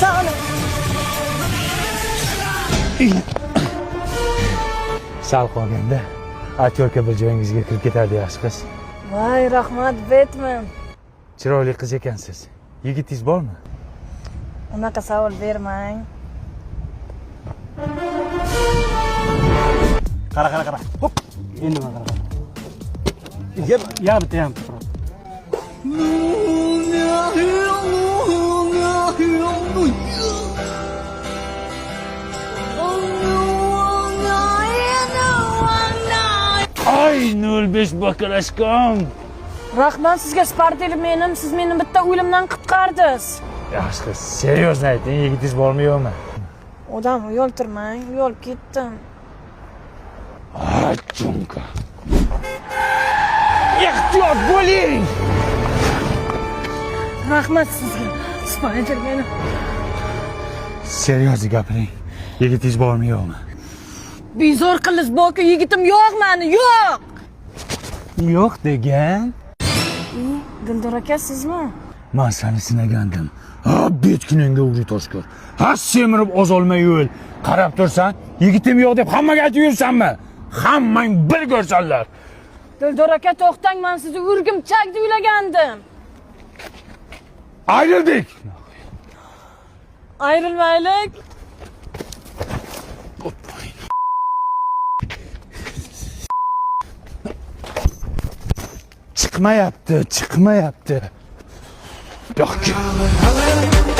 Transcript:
Sani. Sal qolganda atyorka bir joyingizga kirib ketardi, yaxshi qiz. Voy, rahmat, Betman. Chiroyli qiz ekansiz. Yigitingiz bormi? Unaqa savol bermang. Qara, qara, qara. Hop. Endi mana qara. Yeb, ya bitta ham. Ay, 05 bakalashkam. Rahmat sizga, Spidermanim, siz meni bitta o'limdan qutqardingiz. Yaxshi qiz, серьезно ayting, yigitingiz bormi yo'qmi? Odam uyaltirmang, uyalib ketdim. Ay, chunka. Ehtiyot bo'ling. Rahmat sizga, Spidermanim. Серьезно gapiring. Yigitingiz bormi yo'qmi? Bezor qilish boku, yigitim yo'q mani, yo'q. Yo'q degan. Dildor aka, sizmi? Man seni sinagandim. Ha, bet kuningga uri toshkor. Ha, semirib ozolmay yo'l. Qarab tursan, yigitim yo'q deb hammaga aytib yursanmi? Hammang bir ko'rsanlar. Dildor aka, to'xtang, man sizni o'rgimchak deb o'ylagandim. Ayrildik. Ayrilmaylik. Chiqmayapti, chiqmayapti. Yo'q.